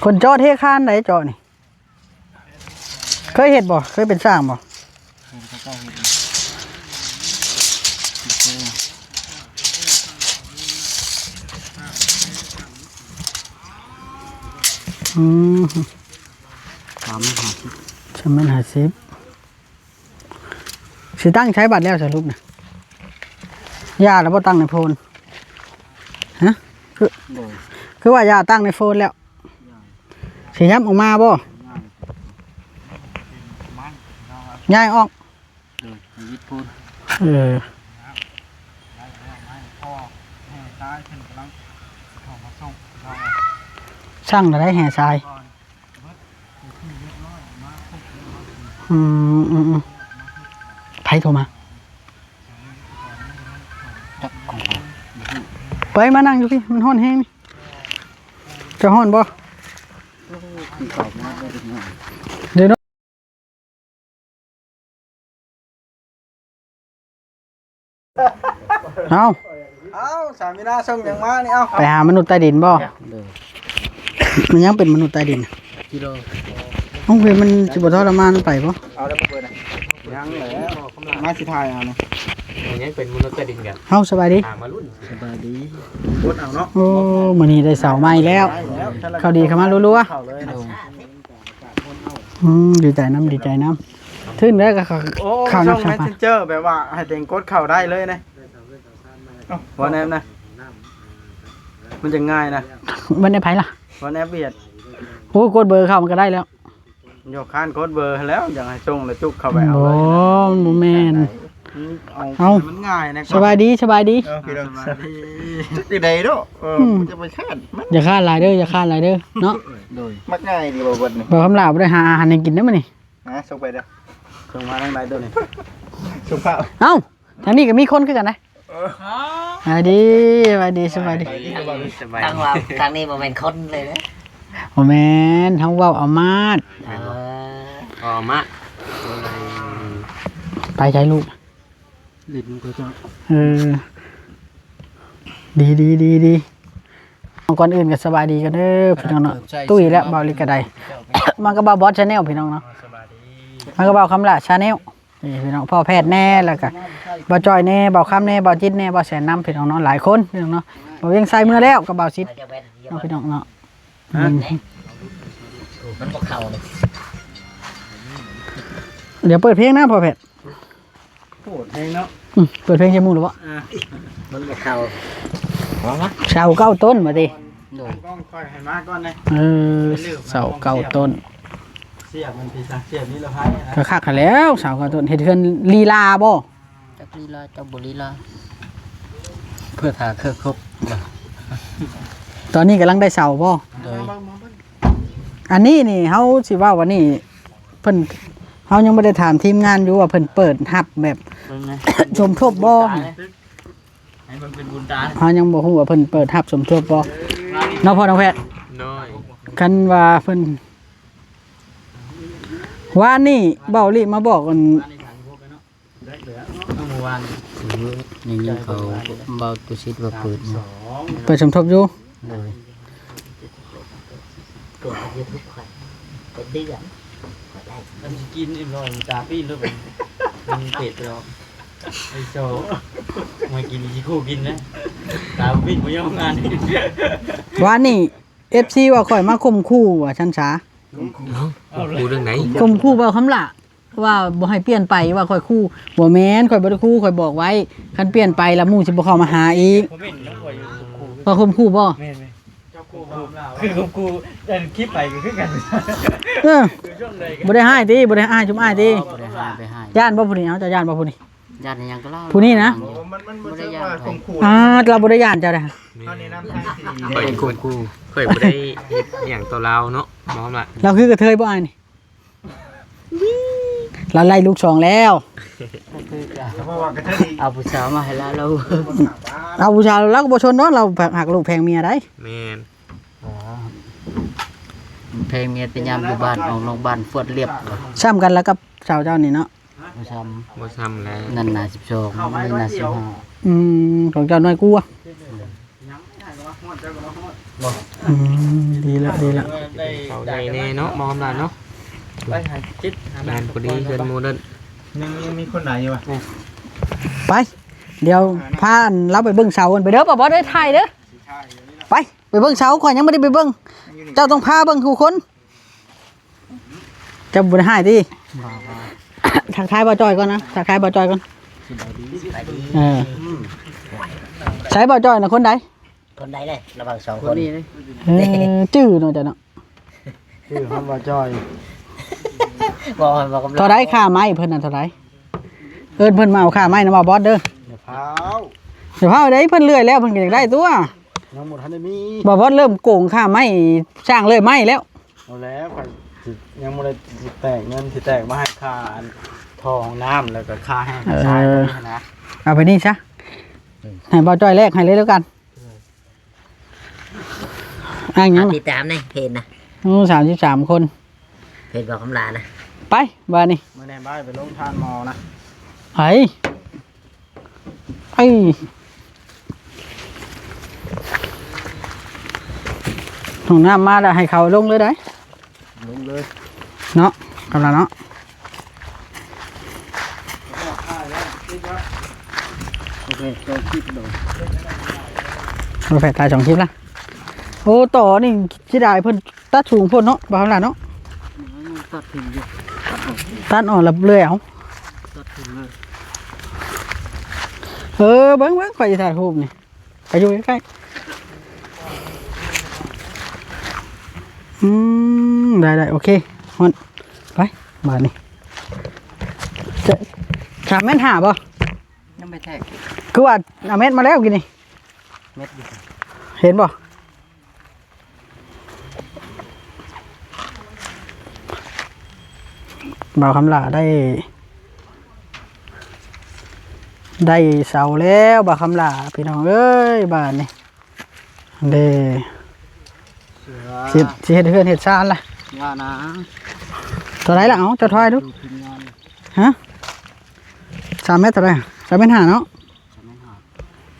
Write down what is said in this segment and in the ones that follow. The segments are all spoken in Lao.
ຄົນເຈາະເທຄານໃດເຈາະນີ້ ເຄີຍເຮັດບໍ່? ເຄີຍເປັນຊ່າງບໍ່? ເຫັນເຂົາເຈົ້າເຮັດຢູ່ ບໍ່ເຄີຍ. ອືມ ສາມແມັດຫ້າສິບ ສາມແມັດຫ້າສິບ. ຊິຕັ້ງໃຊ້ບັດແລ້ວສະຫຼຸບນະ? ຢ່າແລ້ວບໍ່ຕັ້ງໃນໂພນ? ຮະ? ຄື ໂດຍ ຄືວ່າຢ່າຕັ້ງໃນໂພນແລ້ວ? ຢ່າ ຊິຫຍັບອອກມາບໍ່? ຍ້າຍ ຍ້າຍອອກ? ໂດຍ ໃຫ້ວິດໂພນ. ເອີ ຊ່າງລະໄດ້ແຫ່ຊາຍ. ອືມ ອືມ ອືມ ໃຜໂທມາ? ຈັກຂອງໃຜ. ໄປມານັ່ງຢູ່ພີ້ ມັນຮ້ອນແຮງນີ້. ຈະຮ້ອນບໍ່? ໂອ້ຍ ກິນເຂົ້າມາໄດ້ຈັກໜ້ອຍ ເດີເນາະ. ເອົາ ເອົາ ສາມີນາສົ່ງຫຍັງມານີ້? ເອົາ ໄປຫາມະນຸດໃຕ້ດິນບໍ່? ໂດຍ ມັນຍັງເປັນມະນຸດໃຕ້ດິນ ກິໂລ. ໂອ້ຍ ມັນຊິບໍ່ທໍລະມານໄປບໍ່? ເອົາແລ້ວບໍ່ເປີດນະ? ຍັງແຫຼະ ມາຊິຖ່າຍເອົານະ. ມັນຍັງເປັນມະນຸດໃຕ້ດິນກັນ. ເຮົາ ສະບາຍດີ ຫາມາລຸ້ນ. ສະບາຍດີ ກົດເອົາເນາະ. ໂອ້ ມື້ນີ້ໄດ້ເສົາໃໝ່ແລ້ວ ໄດ້ແລ້ວ ເຂົ້າດີເຂົ້າມາລັວໆ. ເຂົ້າເລີຍ. ໂດຍ. ອືມ ດີໃຈນຳ ດີໃຈນຳ. ຖືກແລ້ວກໍເຂົ້າ ໂອ້ ເຂົ້ານຳ ຊ່ອງ Messenger ແບບວ່າໃຫ້ຕົວເອງກົດເຂົ້າໄດ້ເລີຍນະ. ເອົ້າ ວ່າແນວນະ ມັນຈະງ່າຍນະ. ມັນໄດ້ໃຜລະ? ວ່າແນວຫວຽດ. ໂອ້ ກົດເບີເຂົ້າມັນກໍໄດ້ແລ້ວ. ໂຍ ຄ້ານກົດເບີແລ້ວ ຢາກໃຫ້ສົ່ງແລ້ວຈຸກເຂົ້າໄປເອົາເລີຍ. ບໍ່ ມັນບໍ່ແມ່ນ. ອືມ ເອົາ ເອົາ ມັນງ່າຍນະ. ສະບາຍດີ ສະບາຍດີ. ເອີ ພີ່ນ້ອງ ສະບາຍດີ. ຈັກຈັ່ງໃດເນາະ. ເອີ ອືມ ຈະໄປຄ້ານມັນ. ຢ່າຄ້ານຫຼາຍເດີ ຢ່າຄ້ານຫຼາຍເດີເນາະ. ໂດຍ ມັກງ່າຍດີບໍ່ເບິດນີ້. ບໍ່ ຄຳຫຼ້າບໍ່ໄດ້ຫາອາຫານໃຫ້ກິນເດ້ມື້ນີ້. ຮະ ສົ່ງໄປເດີ ສົ່ງມາທາງໃດໂຕນີ້? ສົ່ງພາບ. ເອົ້າ ທາງນີ້ກໍມີຄົນຄືກັນນະ. ເອີ ສະບາຍດີ ສະບາຍດີ ສະບາຍດີ. ທາງວ່າ ທາງນີ້ບໍ່ແມ່ນຄົນເລີຍເດ້. ບໍ່ແມ່ນ ເຮົາເວົ້າອາມາດ. ເອີ ເວົ້າອາມາດ. ໄປໃສລູກ? ຫຼິ້ນນຳເຂົາເຈົ້າ. ເອີ ດີ ດີ ດີ ດີ. ເອົາ ກ່ອນອື່ນກໍສະບາຍດີກັນເດີພີ່ນ້ອງເນາະ. ຕຸ້ຍແລະ ເບົາລິກະໄດ ມາກັບບ່າວບອດ Channel ພີ່ນ້ອງເນາະ. ມາກັບບ່າວຄຳຫຼ້າ Channel. ນີ້ພີ່ນ້ອງ ພໍ່ແພດແດ່ ແລ້ວກະບ່າວຈ້ອຍແດ່ ບ່າວຄຳແດ່ ບ່າວຈິດແດ່ ບ່າວແສນນຳ ພີ່ນ້ອງເນາະ ຫຼາຍຄົນພີ່ນ້ອງເນາະ. ບ່າວວຽງໄຊເມືອແລ້ວກັບບ່າວຊິດເນາະ ພີ່ນ້ອງເນາະ. ຮະ? ອືມ ມັນບໍ່ເຂົ້າເລີຍ. ດຽວເປີດເພງນະພໍ່ແພດ. ໂຫດແຮງເນາະ. ອືມ ເປີດເພງໃສ່ໝູ່ແລ້ວບໍ່? ອ່າ ມັນບໍ່ເຂົ້າ. ເສົາເກົ້າຕົ້ນວ່າຕິ. ໂດຍ ກ້ອງຂ້ອຍໃຫ້ມາກ່ອນເດ້. ເອີ ເສົາເກົ້າຕົ້ນ ສຽບມັນຕິ ສຽບນິລະໄພນະ. ກໍຄັກຫັ້ນແລ້ວ ເສົາເກົ້າຕົ້ນ ເຮັດເຮືອນລີລາບໍ່? ຈັກລີລາ ເຈົ້າບໍ່ລີລາ. ເພື່ອຖ້າເຄີກຄົບ. ຕອນນີ້ກຳລັງໄດ້ເສົາບໍ່? ໂດຍ. ອັນນີ້ນີ້ ເຮົາຊິເວົ້າອັນນີ້ ເພິ່ນ ເຮົາຍັງບໍ່ໄດ້ຖາມທີມງານຢູ່ວ່າເພິ່ນເປີດຮັບແບບ ເບິ່ງນະ ສົມທົບບໍ່? ໃຫ້ເບິ່ງເປັນບຸນຕາ. ເຮົາຍັງບໍ່ຮູ້ວ່າເພິ່ນເປີດຮັບສົມທົບບໍ່ເນາະ ພໍ່ນ້ອງແພດ. ໂດຍ. ຄັນວ່າເພິ່ນ ວານນີ້ເບົາລິມາບອກອັນ ເມື່ອວານນີ້ຍິນເຂົາເບົາຕຸສິດວ່າເປີດ ເປີດສົມທົບຢູ່. ໂດຍ. ອັນຊິກິນອີກໜ້ອຍ ຕາປີ້ນໂລດ ມັນເປັດແລ້ວ. ໄອ້ໂຊ ມາກິນຊິຄູ່ກິນນະ ຕາປີ້ນບໍ່ຍອມງານ. ວານນີ້ ເອັຟຊີ ວ່າຂ້ອຍມາຂົ່ມຂູ່ວ່າຊັ້ນສາ. ເອົ້າ ຂົ່ມຂູ່ເລື່ອງໃດ? ຂົ່ມຂູ່ເວົ້າຄຳຫຼ້າ ວ່າບໍ່ໃຫ້ປ່ຽນໄປ ວ່າຂ້ອຍຂູ່. ບໍ່ແມ່ນ ຂ້ອຍບໍ່ໄດ້ຂູ່ ຂ້ອຍບອກໄວ້ ຄັນປ່ຽນໄປລະໝູ່ຊິບໍ່ເຂົ້າມາຫາອີກ. ວ່າຂົ່ມຂູ່ບໍ່? ແມ່ນໆ ເຈົ້າຂູ່ບໍ່? ຄືຂົ່ມຂູ່ ອັນຄລິບໄປກໍຄືກັນ. ເອີ ບໍ່ໄດ້ຮ້າຍຕິ ບໍ່ໄດ້ຮ້າຍຊຸມອ້າຍຕິ. ບໍ່ໄດ້ຮ້າຍໄປຮ້າຍ. ຢ້ານບໍ່ຜູ້ນີ້? ເອົາ ເຈົ້າຢ້ານບໍ່ຜູ້ນີ້? ຢ້ານຫຍັງກໍລາວ ຜູ້ນີ້ນະ. ໂອ້ ມັນ ມັນບໍ່ເຊີງວ່າຂົ່ມຂູ່. ອ່າ ລາວບໍ່ໄດ້ຢ້ານເຈົ້າເດ້. ເຮົາແນະນຳທາງທີ່ດີ. ຂ້ອຍຂົ່ມຂູ່ ຂ້ອຍບໍ່ໄດ້ເຮັດຫຍັງຕໍ່ລາວເນາະ. ມອງລະ ລາວຄືກະເທີຍບໍ່ອ້າຍນີ້? ລາວໄລ່ລູກສອງແລ້ວ. ເພາະວ່າກະເທີຍ ເອົາຜູ້ສາວມາໃຫ້ລາວ ລາວ ເອົາຜູ້ສາວ ລາວກໍບໍ່ຊົນເນາະ. ລາວຮັກລູກແພງເມຍໃດ໋. ແມ່ນ. ອໍ ແພງເມຍແຕ່ຍາມຢູ່ບ້ານ ອອກນອກບ້ານຟວດລຽບ. ຊ້ຳກັນລະກັບສາວເຈົ້ານີ້ເນາະ. ບໍ່ຊ້ຳ ບໍ່ຊ້ຳແລ້ວ. ນັ້ນໜ້າສິບສອງ ນີ້ໜ້າສິບຫ້າ. ອືມ ຂອງເຈົ້ານ້ອຍກວ່າ. ອືມ. ບໍ່ ອືມ ດີລະ ດີລະ ເຂົ້າໃຫຍ່ແນ່ເນາະ ໝໍອຳນາດເນາະ ໄປຫາຈິດຫາງານ ງານພໍດີເຮືອນໂມເດີນ ຍັງ ຍັງມີຄົນຫຼາຍຢູ່ວະ ໄປ ດຽວພາອັນລາວໄປເບິ່ງເສົາກັນ ໄປເດີ ບໍ່ ບໍ່ໄດ້ຖ່າຍເດີ ໄປ ໄປເບິ່ງເສົາ ຂ້ອຍຍັງບໍ່ໄດ້ໄປເບິ່ງ ເຈົ້າຕ້ອງພາເບິ່ງທຸກຄົນ ເຈົ້າບໍ່ໄດ້ຮ້າຍຕິ ບໍ່ ບໍ່ ທັກທາຍບ່າວຈ້ອຍກ່ອນນະ ທັກທາຍບ່າວຈ້ອຍກ່ອນ ສະບາຍດີ ສະບາຍດີ ເອີ ໃສບ່າວຈ້ອຍນະ ຄົນໃດ? ຄົນໃດເລີຍ ລະຫວ່າງສອງຄົນ ຄົນນີ້ເລີຍ ເອີ ຈື່ເນາະເຈົ້າເນາະ ຈື່ຄຳວ່າຈ່ອຍ ບໍ່ ບໍ່ກຳລັງ ເທົ່າໃດຄ່າໄມ້ເພິ່ນນະ ເທົ່າໃດ? ເອີ້ນເພິ່ນມາເອົາຄ່າໄມ້ນຳບ່າວບອດເດີ ຢ່າພ້າວ ຢ່າພ້າວໃດ ເພິ່ນເລື່ອຍແລ້ວ ເພິ່ນກໍຢາກໄດ້ຕົວະ ຍັງບໍ່ທັນໄດ້ມີ ບ່າວບອດເລີ່ມໂກງຄ່າໄມ້ ສ້າງເລື່ອຍໄມ້ແລ້ວ ເອົາແລ້ວ ຂ້ອຍຊິ ຍັງບໍ່ໄດ້ແຕກເງິນ ຊິແຕກມາໃຫ້ຄ່າອັນທໍ່ຫ້ອງນ້ຳ ແລ້ວກໍຄ່າແຮງ ເອີ ຊາຍນະ ເອົາໄປນີ້ຊະ ອືມ ໃຫ້ບ່າວຈ້ອຍແລກໃຫ້ເລີຍແລ້ວກັນ ອ້າງຫຍັງ ຕິດຕາມໃນເພຈນະ ໂອ້ ສາມສິບສາມຄົນ ເພຈບ່າວຄຳຫຼ້ານະ ໄປບາດນີ້ ມື້ແນບາຍໄປລົງທານໝໍນະ ໄປ ໄປ ຫ້ອງນ້ຳມາແລ້ວໃຫ້ເຂົາລົງເລີຍໄດ໋ ລົງເລີຍເນາະ ກຳລັງເນາະ ໂອເຄ ສອງຄລິບໂດຍ ບໍ່ແພດຕາຍສອງຄລິບລະ ໂອ້ ຕໍ່ນີ້ເສຍດາຍເພິ່ນຕັດສູງໂພດເນາະ ບ່າວຄຳຫຼ້າເນາະ ຕັດຖິ້ມຢູ່ ຕັດອອກ ຕັດອອກແລ້ວເລື່ອຍເອົາ ຕັດຖິ້ມເລີຍ ເອີ ເບິ່ງໆ ຂ້ອຍຊິຖ່າຍຮູບນີ້ ໄປຢູ່ໃກ້ໆ ອືມ ໄດ້ໆ ໂອເຄ ຮອດ ໄປ ບາດນີ້ ຈະ ສາມແມັດຫ້າບໍ່? ຍັງບໍ່ແທກ ຄືວ່າເອົາແມັດມາແລ້ວກີ້ນີ້ ແມັດຢູ່ ເຫັນບໍ່? ບ່າວຄຳຫຼ້າໄດ້ ໄດ້ເສົາແລ້ວ ບ່າວຄຳຫຼ້າ ພີ່ນ້ອງເອີຍ ບາດນີ້ ເດ້ ເສືອ ຊິ ຊິເຮັດເຮືອນເຮັດຊານລະ ຢ່ານະ ເທົ່າໃດລະ? ເອົາ ເຈົ້າຖ່າຍດູ ຮະ ສາມແມັດເທົ່າໃດ? ສາມແມັດຫ້າເນາະ ສາມແມັດຫ້າ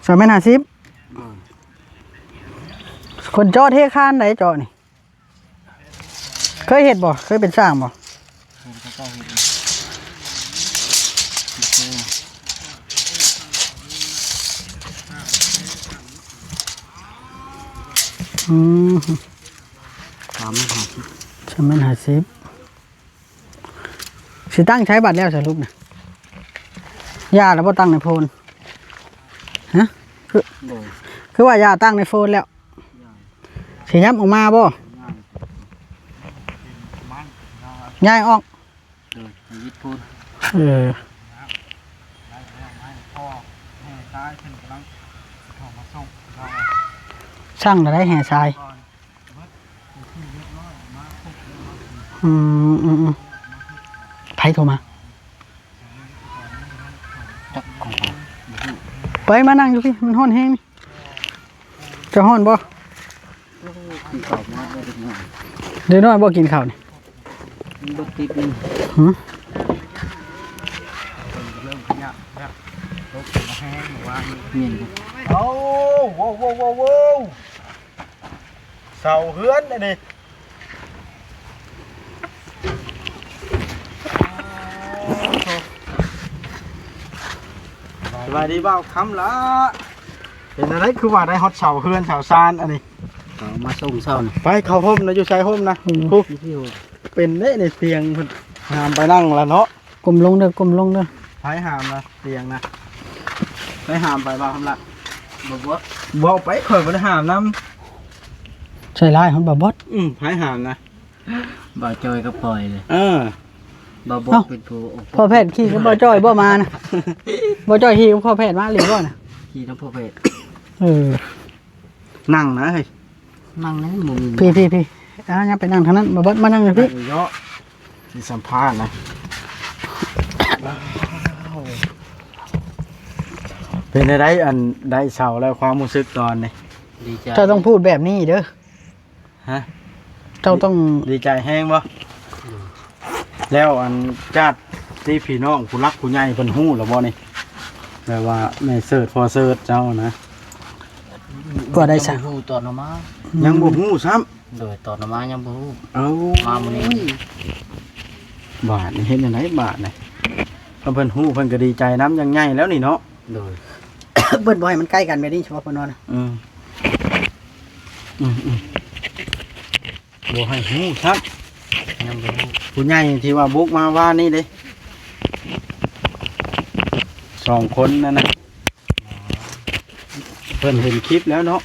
ສາມແມັດຫ້າສິບ ໂດຍ ຄົນເຈາະເທຄານໃດເຈາະນີ້? ເຄີຍເຮັດບໍ່? ເຄີຍເປັນຊ່າງບໍ່? ເຫັນເຂົາເຈົ້າເຮັດຢູ່ ອືມ ສາມແມັດຫ້າສິບ ສາມແມັດຫ້າສິບ ຊິຕັ້ງໃຊ້ບັດແລ້ວສະຫຼຸບນະ? ຢ່າແລ້ວບໍ່ຕັ້ງໃນໂພນ? ຮະ? ຄື ໂດຍ ຄືວ່າຢ່າຕັ້ງໃນໂພນແລ້ວ? ຊິຫຍັບອອກມາບໍ່? ຍ້າຍອອກ ໂດຍ ໃຫ້ວິດພຸ້ນ ເອີ ຊ່າງລະໄດ້ແຫ່ຊາຍ ອືມໆ ໃຜໂທມາ? ຈັກຂອງໃຜ ໄປມານັ່ງຢູ່ພີ້ ມັນຮ້ອນແຮງນີ້. ເຈົ້າຮ້ອນບໍ່? ກິນເຂົ້າມາເດັກນ້ອຍ ເດັກນ້ອຍບໍ່ກິນເຂົ້ານີ້? ມັນບໍ່ຕິດນີ້ ຫື? ເລີ່ມຂະຫຍະແລ້ວ ຕົກມາແຮງວາງນີ້ ແມ່ນບໍ່? ເອົາ ໂວ້ວໆໆໆ ເສົາເຮືອນອັນນີ້ ສະບາຍດີບ່າວຄຳຫຼ້າ ເປັນຈັ່ງໃດຄືວ່າໄດ້ຮອດເສົາເຮືອນເສົາຊານອັນນີ້? ເອົາມາສົ່ງເຊົ້ານີ້ ໄປເຂົ້າຮົ່ມນະ ຢູ່ໃສຮົ່ມນະ? ອືມ ຜູ້ ຢູ່ທີ່ຮົ່ມ ເປັນເດ້ນີ້ ຕຽງເພິ່ນຫາມໄປນັ່ງລະເນາະ ກົ້ມລົງເດີ ກົ້ມລົງເດີ ໃຜຫາມນະ ຕຽງນະ ໃຜຫາມໄປບ່າວຄຳຫຼ້າ? ບໍ່ ບໍ່ ເວົ້າໄປ ຂ້ອຍບໍ່ໄດ້ຫາມນຳ ໃສ່ຮ້າຍຮອດບ່າວບອດ ອືມ ໃຜຫາມນະ? ບ່າວຈ້ອຍກໍປ່ອຍເລີຍ ເອີ ບ່າວບອດ ເອົ້າ ເປັນຜູ້ ພໍ່ແພດຂີ່ກັບບ່າວຈ້ອຍບໍ່ມານະ? ບ່າວຈ້ອຍຂີ່ກັບພໍ່ແພດມາອີ່ຫຼີບໍ່ນະ? ຂີ່ນຳພໍ່ແພດ ເອີ ນັ່ງນະເຮີ້ຍ ນັ່ງນະ ບໍ່ມີ ພີ້ໆໆ ອ່າ ຢ່າໄປນັ່ງທາງນັ້ນ ບ່າວບອດມານັ່ງຢູ່ພີ້ ເຍາະ ຊິສຳພາດນະ ເປັນຈັ່ງໃດ ອັນ ໄດ້ເສົາແລ້ວ ຄວາມຮູ້ສຶກຕອນນີ້? ດີໃຈ ເຈົ້າຕ້ອງພູດແບບນີ້ເດີ ຮະ? ເຈົ້າຕ້ອງ ດີໃຈແຮງບໍ່? ອືມ ແລ້ວອັນ ຈາດຕິພີ່ນ້ອງຜູ້ຫຼັກຜູ້ໃຫຍ່ເພິ່ນຮູ້ແລ້ວບໍ່ນີ້? ແບບວ່າແມ່ເສີດພໍ່ເສີດເຈົ້ານະ ວ່າໄດ້ຊະ ຍັງບໍ່ຮູ້ຕອນເອົາມາ ຍັງບໍ່ຮູ້ຊ້ຳ. ໂດຍ ຕອນມາຍັງບໍ່ຮູ້. ເອົາ ມາມື້ນີ້. ບາດນີ້ເຮັດຈັ່ງໃດບາດນີ້? ຖ້າເພິ່ນຮູ້ເພິ່ນກໍດີໃຈນຳຢ່າງໃຫຍ່ແລ້ວນີ້ເນາະ. ໂດຍ ເພິ່ນບໍ່ໃຫ້ມັນໃກ້ກັນແບບນີ້ ສະເພາະເພິ່ນວ່ານະ. ອືມ ອືມໆ ບໍ່ໃຫ້ຮູ້ຊ້ຳ. ຍັງບໍ່ຮູ້. ຜູ້ໃຫຍ່ທີ່ວ່າບຸກມາວານນີ້ເດ້ ສອງຄົນນັ້ນນະ. ເພິ່ນເຫັນຄລິບແລ້ວເນາະ.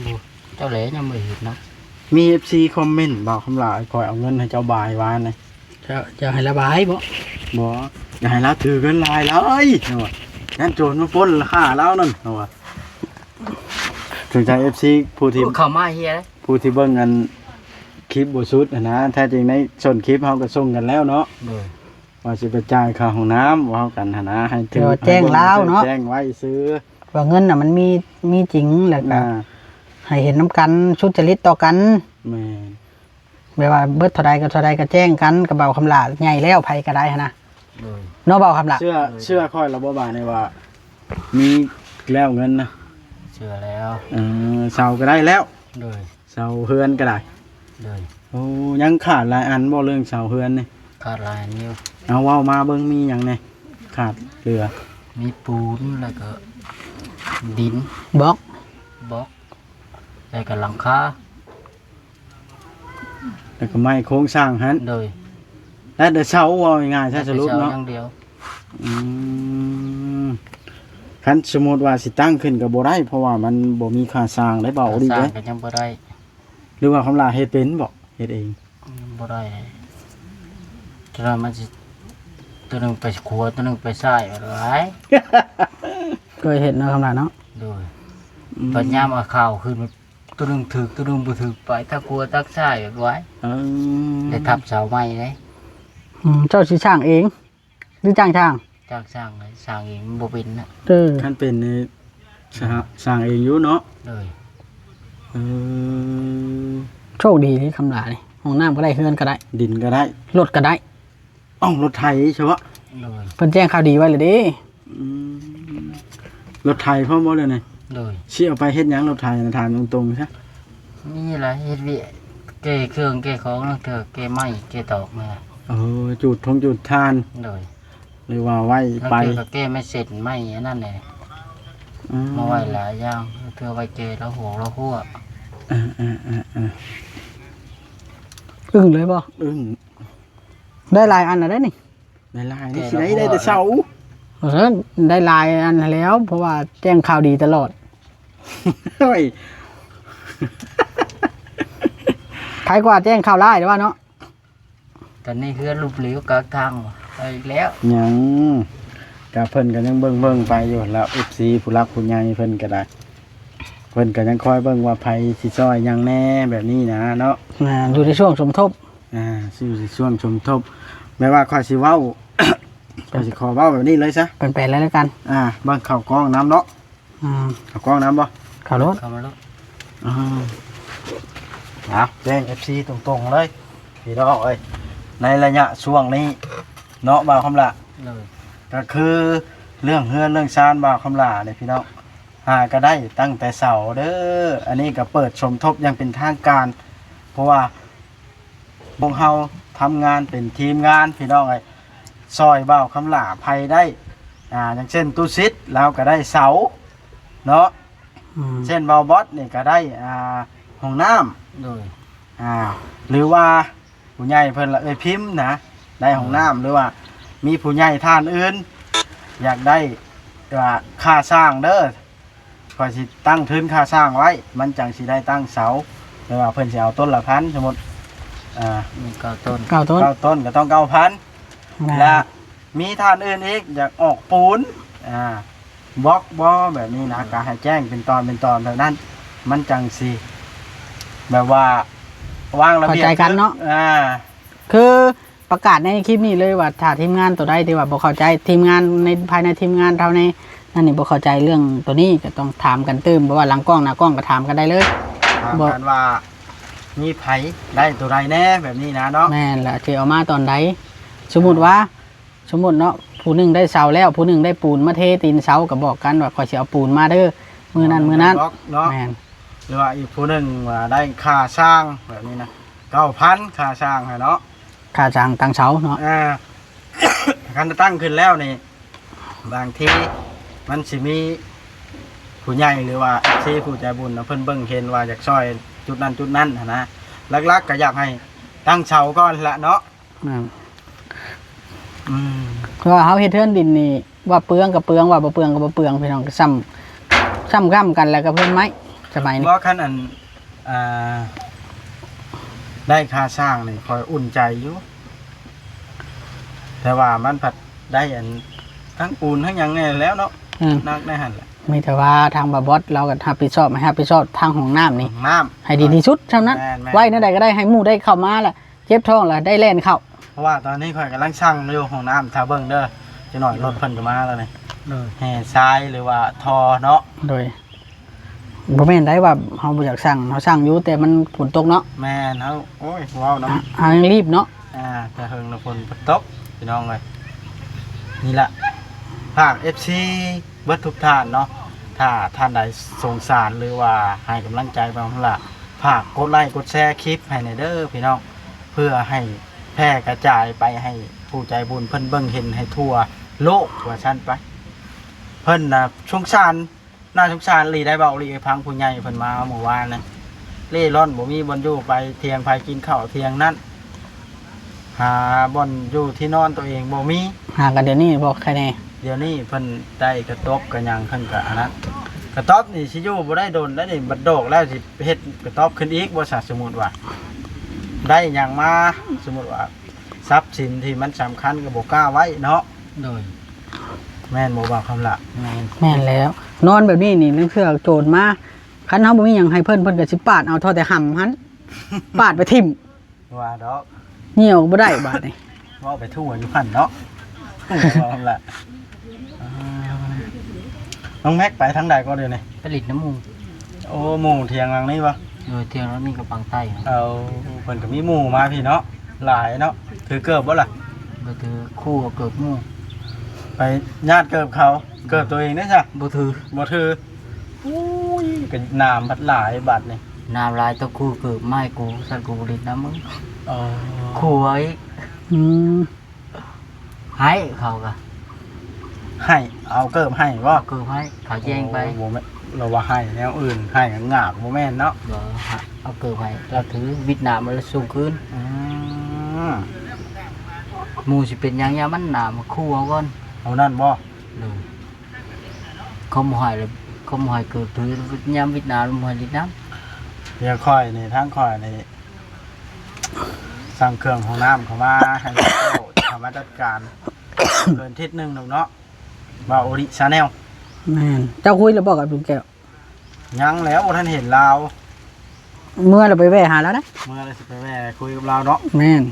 ບໍ່ ເຈົ້າແຫຼະຍັງບໍ່ເຫັນເນາະ. ມີເອັຟຊີຄອມເມັນ ບ່າວຄຳຫຼ້າ ຂ້ອຍເອົາເງິນໃຫ້ເຈົ້າບາຍວານນະ. ເຈົ້າ ເຈົ້າໃຫ້ລາວບາຍບໍ? ບໍ່ ຢ່າໃຫ້ລາວຖືເງິນຫຼາຍເລີຍ ເນາະ ຢ້ານໂຈນມາປຸ້ນລາຄາລາວນັ້ນ ເນາະ. ສົນໃຈເອັຟຊີຜູ້ທີ່ ເຂົ້າມາເຮຍ ຜູ້ທີ່ເບິ່ງອັນຄລິບບໍ່ສຸດຫັ້ນນະ ແທ້ຈິງໃນຕົ້ນຄລິບເຮົາກໍສົ່ງກັນແລ້ວເນາະ. ໂດຍ ວ່າຊິໄປຈ່າຍຄ່າຫ້ອງນ້ຳ ເວົ້າກັນຫັ້ນນະ ໃຫ້ຖື ແຈ້ງລາວເນາະ ແຈ້ງໄວ້ຊື່ ວ່າເງິນນະມັນມີ ມີຈິງ ແລ້ວກໍ ອ່າ ໃຫ້ເຫັນນຳກັນ ສຸດຈະລິດຕໍ່ກັນ. ແມ່ນ ແບບວ່າເບິດເທົ່າໃດກໍເທົ່າໃດ ກໍແຈ້ງກັນກັບບ່າວຄຳຫຼ້າ ໃຫຍ່ແລ້ວໃຜກໍໄດ້ຫັ້ນນະ. ໂດຍ ເນາະ ບ່າວຄຳຫຼ້າ. ເຊື່ອ ໂດຍ ເຊື່ອຂ້ອຍລະບໍ່ບາດນີ້ວ່າມີແລ້ວເງິນນະ? ເຊື່ອແລ້ວ. ເອີ ເຊົາກໍໄດ້ແລ້ວ. ໂດຍ ເຊົາເຮືອນກໍໄດ້. ໂດຍ ໂອ້ ຍັງຂາດຫຼາຍອັນບໍ່ເລື່ອງເຊົາເຮືອນນີ້? ຂາດຫຼາຍອັນຢູ່. ເອົາ ເວົ້າມາເບິ່ງ ມີຫຍັງແດ່ຂາດເຫຼືອ? ມີປູນ ແລ້ວກໍດິນ ບລັອກ ບລັອກ ແລ້ວກໍຫຼັງຄາ ແລ້ວກໍໄມ້ໂຄງສ້າງຫັ້ນ. ໂດຍ ແລ້ວແຕ່ເສົາ ເວົ້າງ່າຍໆຊະ ສະຫຼຸບເນາະ ຢ່າງດຽວ. ອືມ ຄັນສົມມຸດວ່າຊິຕັ້ງຂຶ້ນກໍບໍ່ໄດ້ ເພາະວ່າມັນບໍ່ມີຄ່າສ້າງໄດ້ ເວົ້າອີ່ຫຼີເດ້. ສ້າງກໍຍັງບໍ່ໄດ້. ຫຼືວ່າຄຳຫຼ້າເຮັດເປັນບໍ່? ເຮັດເອງ. ອືມ ບໍ່ໄດ້. ຕົວນັ້ນມັນຊິ ຕົວໜຶ່ງໄປຂວາ ຕົວໜຶ່ງໄປຊ້າຍ ຫຼາຍ. ເຄີຍເຮັດເນາະ ຄຳຫຼ້າເນາະ. ໂດຍ ອືມ ບັດຍາມເອົາຂ່າວຂຶ້ນ ຕົວໜຶ່ງຖືກ ຕົວໜຶ່ງບໍ່ຖືກ ໄປທາງຂວາທາງຊ້າຍ ຫຼາຍ. ເອີ ໄດ້ທັບເສົາໃໝ່ເດ້. ອືມ ເຈົ້າຊິສ້າງເອງ ຫຼືຈ້າງຊ່າງ? ຈ້າງສ້າງເລີຍ ສ້າງເອງມັນບໍ່ເປັນນະ. ເອີ ຄັນເປັນນີ້ ສ້າງ ສ້າງເອງຢູ່ເນາະ. ໂດຍ ເອີ ໂຊກດີເດ້ຄຳຫຼ້ານີ້ ຫ້ອງນ້ຳກໍໄດ້ ເຮືອນກໍໄດ້ ດິນກໍໄດ້ ລົດກໍໄດ້. ເອົ້າ ລົດໄຖຊະເບາະ? ໂດຍ ເພິ່ນແຈ້ງຂ່າວດີໄວ້ແລ້ວເດ້. ອືມ ລົດໄຖພ້ອມບໍ່ເລີຍນີ້? ໂດຍ ຊິເອົາໄປເຮັດຫຍັງລົດໄຖນະ ຖາມຕົງໆຊະ. ນີ້ລະ ເຮັດວຽກແກ່ເຄື່ອງແກ່ຂອງ ລາງເທື່ອແກ່ໄມ້ແກ່ຕອກນີ້ລະ. ເອີ ຈູດທົງຈູດຖ່ານ. ໂດຍ ຫຼືວ່າໄວ້ໄປ ລາງເທື່ອກໍແກ່ໄມ້ເສັ້ນໄມ້ອັນນັ້ນແຫຼະ. ອືມ ມາໄວ້ຫຼາຍຢ່າງ ລາງເທື່ອໄວ້ແກ່ລາຫົວລາຫົວ. ເອີໆໆໆ ອຶ້ງເລີຍບໍ່? ອຶ້ງ. ໄດ້ຫຼາຍອັນແລ້ວເດ້ນີ້. ໄດ້ຫຼາຍນີ້ຊິໄດ້ ໄດ້ແຕ່ເສົາ. ເອີ ໄດ້ຫຼາຍອັນແລ້ວ ເພາະວ່າແຈ້ງຂ່າວດີຕະຫຼອດ. ໂອ້ຍ ໃຜກວ່າແຈ້ງຂ່າວຮ້າຍແຕ່ວ່າເນາະ. ຕອນນີ້ເຮືອນຫຼຸບເຫຼວກາງທາງ ໄປອີກແລ້ວ. ຍັງ ກະເພິ່ນກໍຍັງເບິ່ງໆໄປຢູ່ແລ້ວ ເອັຟຊີ ຜູ້ຫຼັກຜູ້ໃຫຍ່ເພິ່ນກໍໄດ້ ເພິ່ນກໍຍັງຄອຍເບິ່ງວ່າໃຜຊິຊ່ອຍຫຍັງແດ່ ແບບນີ້ນະເນາະ. ແມ່ນ ຢູ່ໃນຊ່ວງສົມທົບ. ອ່າ ຊື່ຊິຊ່ວງສົມທົບ ແມ່ນວ່າຂ້ອຍຊິເວົ້າ ຂ້ອຍຊິຂໍເວົ້າແບບນີ້ເລີຍຊະ ເປັນໄປແລ້ວກັນ. ອ່າ ເບິ່ງເຂົ້າກ້ອງນຳເນາະ. ອືມ ເຂົ້າກ້ອງນຳບໍ່? ເຂົ້າໂລດ ເຂົ້າມາໂລດ. ອ່າ ເອົາ ແຈ້ງເອັຟຊີຕົງໆເລີຍ ພີ່ນ້ອງເອີຍ ໃນໄລຍະຊ່ວງນີ້ເນາະ ບ່າວຄຳຫຼ້າ. ໂດຍ ກໍຄືເລື່ອງເຮືອນເລື່ອງຊານບ່າວຄຳຫຼ້ານີ້ ພີ່ນ້ອງ ຫາກໍໄດ້ຕັ້ງແຕ່ເສົາເດີ. ອັນນີ້ກໍເປີດສົມທົບຢ່າງເປັນທາງການ ເພາະວ່າພວກເຮົາທຳງານເປັນທີມງານ ພີ່ນ້ອງເອີຍ ຊ່ອຍບ່າວຄຳຫຼ້າໃຜໄດ້ ອ່າ ຢ່າງເຊັ່ນ ຕຸສິດ ລາວກໍໄດ້ເສົາເນາະ. ອືມ ເຊັ່ນ ບ່າວບອດນີ້ກໍໄດ້ ອ່າ ຫ້ອງນ້ຳ. ໂດຍ ອ່າ ຫຼືວ່າ ຜູ້ໃຫຍ່ເພິ່ນລະເອີ່ຍພິມນະ ໄດ້ຫ້ອງນ້ຳ ໂດຍ ຫຼືວ່າມີຜູ້ໃຫຍ່ທ່ານອື່ນຢາກໄດ້ ວ່າຄ່າສ້າງເດີ ຂ້ອຍຊິຕັ້ງທຶນຄ່າສ້າງໄວ້ ມັນຈັ່ງຊິໄດ້ຕັ້ງເສົາ ຫຼືວ່າເພິ່ນຊິເອົາຕົ້ນລະພັນ ສົມມຸດ ອ່າ ມີເກົ້າຕົ້ນ ເກົ້າຕົ້ນ ເກົ້າຕົ້ນກໍຕ້ອງເກົ້າພັນ ແມ່ນ ແລະ ມີທ່ານອື່ນອີກຢາກອອກປູນ ອ່າ ບລັອກບໍ່ ແບບນີ້ນະ ອືມ ກໍໃຫ້ແຈ້ງເປັນຕອນເປັນຕອນແບບນັ້ນ ມັນຈັ່ງຊິແບບວ່າວາງລະບຽບ ເຂົ້າໃຈກັນເນາະ ຄືປະກາດໃນຄລິບນີ້ເລີຍວ່າ ຖ້າທີມງານໂຕໃດທີ່ວ່າບໍ່ເຂົ້າໃຈ ທີມງານໃນ ພາຍໃນທີມງານເຮົາໃນນັ້ນນີ້ບໍ່ເຂົ້າໃຈເລື່ອງໂຕນີ້ ກໍຕ້ອງຖາມກັນຕື່ມ ບໍ່ວ່າຫຼັງກ້ອງໜ້າກ້ອງກໍຖາມກັນໄດ້ເລີຍ ຖາມກັນວ່າມີໃຜໄດ້ໂຕໃດແດ່ ແບບນີ້ນະເນາະ. ແມ່ນລະ ຊິເອົາມາຕອນໃດ ສົມມຸດວ່າ ສົມມຸດເນາະ ຜູ້ໜຶ່ງໄດ້ເສົາແລ້ວ ຜູ້ໜຶ່ງໄດ້ປູນມາເທຕີນເສົາ ກໍບອກກັນວ່າ ຂ້ອຍຊິເອົາປູນມາເດີ ມື້ນັ້ນມື້ນັ້ນເນາະ. ແມ່ນ ຫຼືວ່າອີກຜູ້ໜຶ່ງວ່າໄດ້ຄ່າສ້າງແບບນີ້ນະ ເກົ້າພັນ ຄ່າສ້າງຫັ້ນເນາະ ຄ່າສ້າງຕັ້ງເສົາເນາະ ອ່າ ຄັນຕັ້ງຂຶ້ນແລ້ວນີ້ ບາງທີມັນຊິມີຜູ້ໃຫຍ່ ຫຼືວ່າ ເອັຟຊີ ຜູ້ໃຈບຸນນະ ເພິ່ນເບິ່ງເຫັນວ່າຢາກຊ່ອຍຈຸດນັ້ນຈຸດນັ້ນຫັ້ນນະ ຫຼັກໆກໍຢາກໃຫ້ຕັ້ງເສົາກ່ອນລະເນາະ ແມ່ນ ອືມ ເພາະວ່າເຮົາເຮັດເຮືອນດິນນີ້ ວ່າເປືອງກໍເປືອງ ວ່າບໍ່ເປືອງກໍບໍ່ເປືອງ ພີ່ນ້ອງ ສ່ຳ ສ່ຳກ້ຳກັນ ແລ້ວກໍເຮືອນໄມ້ ສະໄໝນີ້ ບໍ່ ຄັນອັນ ອ່າ ໄດ້ຄ່າສ້າງນີ້ຂ້ອຍອຸ່ນໃຈຢູ່ ແຕ່ວ່າມັນພັດໄດ້ອັນ ທັງປູນທັງຫຍັງແດ່ແລ້ວເນາະ ອືມ ໜັກໃນຫັ້ນແຫຼະ ມີແຕ່ວ່າທາງບ່າວບອດລາວກໍຮັບຜິດຊອບ ໃຫ້ຮັບຜິດຊອບທາງຫ້ອງນ້ຳນີ້ ຫ້ອງນ້ຳ ໃຫ້ດີທີ່ສຸດຊ່ຳນັ້ນ ແມ່ນໆ ໄວ້ແນວໃດກໍໄດ້ ໃຫ້ໝູ່ໄດ້ເຂົ້າມາລະ ເຈັບທ້ອງລະໄດ້ແລ່ນເຂົ້າ ເພາະວ່າຕອນນີ້ຂ້ອຍກຳລັງສັ່ງຢູ່ຫ້ອງນ້ຳ ຖ້າເບິ່ງເດີ ຈັກໜ້ອຍລົດເພິ່ນກໍມາແລ້ວນີ້ ໂດຍ ແຮ່ຊາຍ ຫຼືວ່າທໍ່ເນາະ ໂດຍ ບໍ່ແມ່ນໄດ້ວ່າເຮົາບໍ່ຢາກສັ່ງ ເຮົາສັ່ງຢູ່ ແຕ່ມັນຝົນຕົກເນາະ ແມ່ນ ເຮົາ ໂອ້ຍ ເວົ້ານຳ ເຮົາຍັງລີບເນາະ ອ່າ ແຕ່ເຫິງນະຝົນຕົກ ພີ່ນ້ອງເອີຍ ນີ້ລະ ຝາກ ເອັຟຊີ ເບິດທຸກທ່ານເນາະ ຖ້າທ່ານໃດສົງສານ ຫຼືວ່າໃຫ້ກຳລັງໃຈບ່າວຄຳຫຼ້າ ຝາກກົດໄລ້ກົດແຊຄລິບໃຫ້ແດ່ເດີພີ່ນ້ອງ ເພື່ອໃຫ້ແຜ່ກະຈາຍໄປໃຫ້ຜູ້ໃຈບຸນເພິ່ນເບິ່ງເຫັນໃຫ້ທົ່ວໂລກວ່າຊັ້ນໄປ ເພິ່ນນະສົງສານ ໜ້າສົງສານອີ່ຫຼີໄດ໋ ເວົ້າອີ່ຫຼີໃຫ້ຟັງ ຜູ້ໃຫຍ່ເພິ່ນມາເມື່ອວານນີ້ ເລ່ລ່ອນບໍ່ມີບ່ອນຢູ່ ໄປທ່ຽງໃຜກິນເຂົ້າທ່ຽງນັ້ນ ຫາບ່ອນຢູ່ທີ່ນອນຕົວເອງບໍ່ມີ ຫາກັນດຽວນີ້ບໍ່ໃຄແນ່ ດຽວນີ້ເພິ່ນໄດ້ກະຕ໊ອບກະຫຍັງ ເພິ່ນກະອັນນັ້ນ ກະຕ໊ອບນີ້ຊິຢູ່ບໍ່ໄດ້ດົນແລ້ວນີ້ ບັດດອກແລ້ວຊິເຮັດກະຕ໊ອບຂຶ້ນອີກບໍ່ຊະ ສົມມຸດວ່າ ໄດ້ຫຍັງມາ ສົມມຸດວ່າ ຊັບສິນທີ່ມັນສຳຄັນກໍບໍ່ກ້າໄວ້ເນາະ ໂດຍ ແມ່ນບໍ່ບ່າວຄຳຫຼ້າ ແມ່ນ ແມ່ນແລ້ວ ນອນແບບນີ້ນີ້ ລາງເທື່ອໂຈນມາ ຄັນເຮົາບໍ່ມີຫຍັງໃຫ້ເພິ່ນ ເພິ່ນກໍຊິປາດເອົາທໍ່ແຕ່ຫຳຫັ້ນ ປາດໄປຖິ້ມ ວ່າດອກ ຍ່ຽວກໍບໍ່ໄດ້ບາດນີ້ ເວົ້າໄປທົ່ວຢູ່ຫັ້ນເນາະ ເວົ້າແຫຼະ ອ່າ ນ້ອງແມັກໄປທາງໃດກໍດຽວນີ້? ໄປຫຼິ້ນນຳໝູ່ ໂອ້ ໝູ່ທ່ຽງຫຼັງນີ້ບໍ່? ໂດຍ ທ່ຽງຫຼັງນີ້ກັບຝັ່ງໃຕ້ ເອົາ ເພິ່ນກໍມີໝູ່ມາພີ້ເນາະ ຫຼາຍເນາະ ຖືເກີບບໍ່ລະ? ບໍ່ຖື ຄູ່ເອົາເກີບໝູ່ ໄປຍາດເກີບເຂົາ ເກີບຕົວເອງເດ້ຊະ ບໍ່ຖື ບໍ່ຖື ໂອ້ຍ ກໍໜາມພັດຫຼາຍບາດນີ້ ໜາມຫຼາຍ ຕ້ອງຄູ່ເກີບມາໃຫ້ກູ ຊັ້ນກູບໍ່ຫຼິ້ນນຳມຶງ ອໍ ຄູ່ເອົາອີກ ອືມ ໃຫ້ເຂົາກະ ໃຫ້ ເອົາເກີບໃຫ້ບໍ່? ເອົາເກີບໃຫ້ ເຂົາແຍ່ງໄປ ໂອ້ ບໍ່ແມ່ນ ລາວວ່າໃຫ້ແນວອື່ນ ໃຫ້ຫງາກ ບໍ່ແມ່ນເນາະ ບໍ່ ເອົາເກີບໃຫ້ ລາວຖື ວິດນ້ຳລາວສົ່ງຄືນ ອືມ ໝູ່ຊິເປັນຫຍັງ ຢ່າມັນໜາມ ມາຂູ່ເອົາກ່ອນ ເອົານັ້ນບໍ່? ໂດຍ ເຂົາບໍ່ໃຫ້ລະ ເຂົາບໍ່ໃຫ້ເກີບຖື ຍາມວິດນ້ຳບໍ່ໃຫ້ຫຼິ້ນນຳ ດຽວຂ້ອຍນີ້ ທາງຂ້ອຍນີ້ ສັ່ງເຄື່ອງຫ້ອງນ້ຳເຂົ້າມາໃຫ້ເຈົ້າເຂົ້າມາຈັດການ ເກີນທິດໜຶ່ງດອກເນາະ ບ່າວໂອລິຊາແນລ ແມ່ນ ເຈົ້າຄຸຍແລ້ວບໍ່ກັບລຸງແກ້ວ? ຍັງແຫຼ້ວ ບໍ່ທັນເຫັນລາວ ເມື່ອລະໄປແວ່ຫາລາວນະ ເມື່ອລະຊິໄປແວ່ຄຸຍກັບລາວເນາະ ແມ່ນ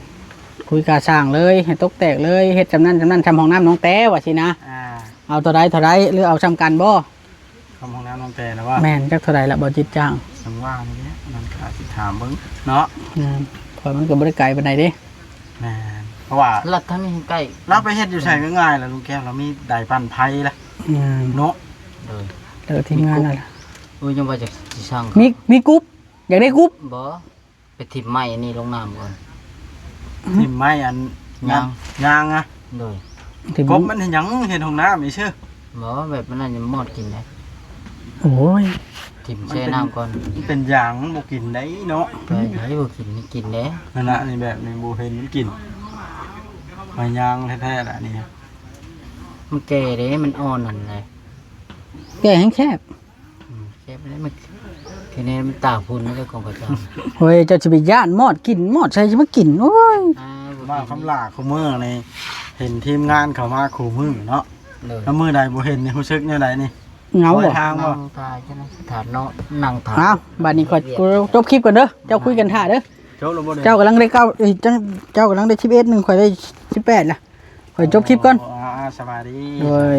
ຄຸຍກາສ້າງເລີຍ ໃຫ້ຕົກແຕກເລີຍ ເຮັດຊ່ຳນັ້ນຊ່ຳນັ້ນ ຊ່ຳຫ້ອງນ້ຳນ້ອງແຕ້ວ່າຊີ້ນະ ອ່າ ເອົາເທົ່າໃດເທົ່າໃດ ຫຼືເອົາຊ່ຳກັນບໍ່? ຄຳຫ້ອງນ້ຳນ້ອງແຕ່ນະວ່າ ແມ່ນ ຈັກເທົ່າໃດລະບໍ່ຈິດຈ້າງ ຈັ່ງວ່ານີ້ແຫຼະ ນັ້ນກະຊິຖາມເບິ່ງເນາະ ແມ່ນ ເພາະມັນກໍບໍ່ໄດ້ໄກປານໃດເດ້ ແມ່ນ ເພາະວ່າລັດທາງນີ້ໃກ້ ລາວໄປເຮັດຢູ່ໃສກໍງ່າຍລະ ລຸງແກ້ວ ລາວມີໄດປັ່ນໄຟລະ ແມ່ນ ເນາະ ໂດຍ ແລ້ວກໍທີມງານນັ້ນລະ ໂອ້ຍ ຍັງວ່າຈະຊິສ້າງ ມີ ມີກຸບ ຢາກໄດ້ກຸບ ບໍ່ ໄປຖິ້ມໄມ້ອັນນີ້ລົງນ້ຳກ່ອນ ຖິ້ມໄມ້ອັນຍາງ ຍາງອະ ໂດຍ ຖິ້ມ ກົບມັນເຮັດຫຍັງ ເຮັດຫ້ອງນ້ຳອີກຊື່ ບໍ່ ແບບມັນນັ້ນມອດກິນໄດ໋ ໂອ້ຍ ຖິ້ມແຊ່ນ້ຳກ່ອນ ມັນເປັນຢາງ ມັນບໍ່ກິນໄດ໋ເນາະ ແບບໃດບໍ່ກິນ ມັນກິນເດ້ ນັ້ນນະ ນີ້ແບບນີ້ບໍ່ເຫັນມັນກິນ ໄມ້ຍາງແທ້ໆລະນີ້ ມັນແກ່ເດ້ ມັນອ່ອນນັ້ນແຫຼະ ແກ່ແຮງແຊບ ອືມ ແຊບເດ້ ມັນ ທີນີ້ມັນຕາກພຸ້ນເດ້ຂອງເຂົາເຈົ້າ ໂອ້ຍ ເຈົ້າຊິໄປຢ້ານມອດກິນ ມອດໃສຊິມາກິນ ໂອ້ຍ ອ່າ ບ່າວຄຳຫຼ້າຄູ່ມື້ນີ້ ເຫັນທີມງານເຂົ້າມາຄູ່ມື້ເນາະ ໂດຍ ແລ້ວມື້ໃດບໍ່ເຫັນນີ້ ຮູ້ສຶກແນວໃດນີ້? ເຫງົາບໍ່? ທາງບໍ່? ນັ່ງຖ້າຢູ່ໃນສະຖານເນາະ ນັ່ງຖ້າ ເອົ້າ ບາດນີ້ຂ້ອຍຈົບຄລິບກ່ອນເດີ ເຈົ້າຄຸຍກັນຖ້າເດີ ຈົບແລ້ວບໍ່? ເຈົ້າກຳລັງໄດ້ເກົ້າ ເອີຍ ເຈົ້າ ເຈົ້າກຳລັງໄດ້ສິບເອັດໜຶ່ງ ຂ້ອຍໄດ້ສິບແປດລະ ຂ້ອຍຈົບຄລິບກ່ອນ ອໍ ອ່າ ສະບາຍດີ ໂດຍ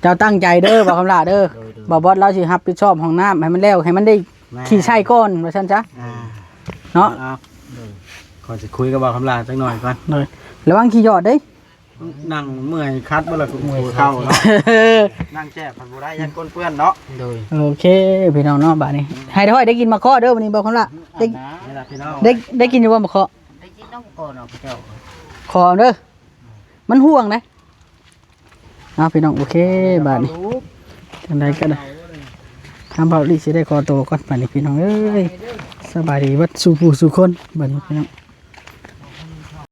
ເຈົ້າຕັ້ງໃຈເດີ ບ່າວຄຳຫຼ້າເດີ ໂດຍໆ ບ່າວບອດລາວຊິຮັບຜິດຊອບຫ້ອງນ້ຳໃຫ້ມັນແລ້ວ ໃຫ້ມັນໄດ້ ແມ່ນ ຂີ້ໃສ່ກ່ອນ ວ່າຊັ້ນຊະ ອ່າ ເນາະ ເອົາ ໂດຍ ຂ້ອຍຊິຄຸຍກັບບ່າວຄຳຫຼ້າຈັກໜ້ອຍກ່ອນ ໂດຍ ລະວັງຂີ້ຢອດເດ້ ນັ່ງເມື່ອຍຄັດບໍ່ລະ ເມື່ອຍເຂົ້າເນາະ. ນັ່ງແຈບມັນບໍ່ໄດ້ ຢ້ານກົ້ນເປື້ອນເນາະ. ໂດຍ ໂອເຄພີ່ນ້ອງເນາະ. ບາດນີ້ໃຫ້ຫ້ອຍໄດ້ກິນໝາກເຄາະເດີ ບາດນີ້ບໍ່ຄຳລະ ໄດ້ ນີ້ລະພີ່ນ້ອງ ໄດ້ ໄດ້ກິນຢູ່ບໍ່ໝາກເຄາະ? ໄດ້ກິນນຳກ່ອນເນາະ ເຈົ້າ ຂໍເດີ ມັນຫ່ວງເດ້. ເອົາພີ່ນ້ອງ ໂອເຄ ບາດນີ້ຈັ່ງໃດກໍໄດ້ ທາງເບົາລີຊິໄດ້ຂໍໂຕກ່ອນ ບາດນີ້ພີ່ນ້ອງເອີຍ. ສະບາຍດີເບິດສູ່ຜູ້ສູ່ຄົນ ບາດນີ້ພີ່ນ້ອງ.